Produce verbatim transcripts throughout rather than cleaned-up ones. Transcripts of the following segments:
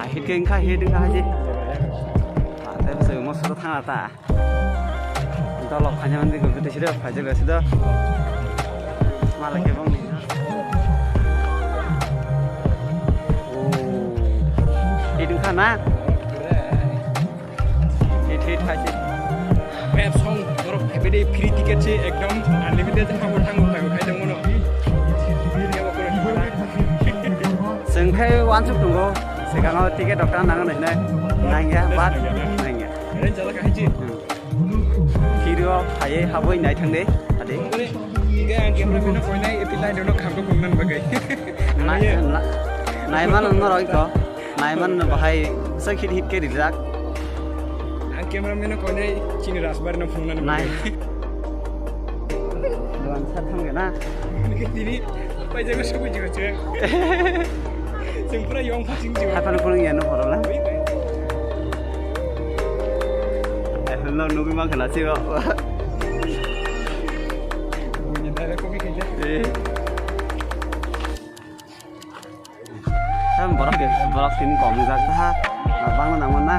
Hit khe wngkha, hit wngkha hai se. Tei bwsai omo soro thangna ta. Dolok khaina mandi gurbi tei sida phaijak le sida. Malai khe bongni. Oh. Hit wngkha na? Hit, hit, hit. Map song, borok phaibadi free ticket se, ekdom unlimited, thango, thango, thango, khai tongmano. Chwng khai uansuk tongo, swkango ticket rok ta nango hinwi. Nangya, but nangya. Ren chala kahai chi. Hero phaiwi habwi naithang de, adi. Hingke ang camera mano koinai, epi light ono khamko kongnan bagwi. Na-, na-, naimano norok iko. Naiman no bahai sak hit hit ke rijak. Ang cameraman no koinai chini Rajbar no phone nani. Nai. Doan sat thang na. Tini paijak sugui jigo che. Sing pura yong phasing jigo. Hapan phone ya no poro la. Oi, oi. Eh, no nugui mang khana chigo. Ni dara ko bi khaja. Eh. Em, borok ke, borok sini kong jak ta ha. Bang na mana?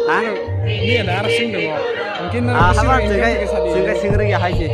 Ha? Ni ada arah sing dong. Mungkin Ah, nanti haba sini singkai, yang singkai singri ya hai sih.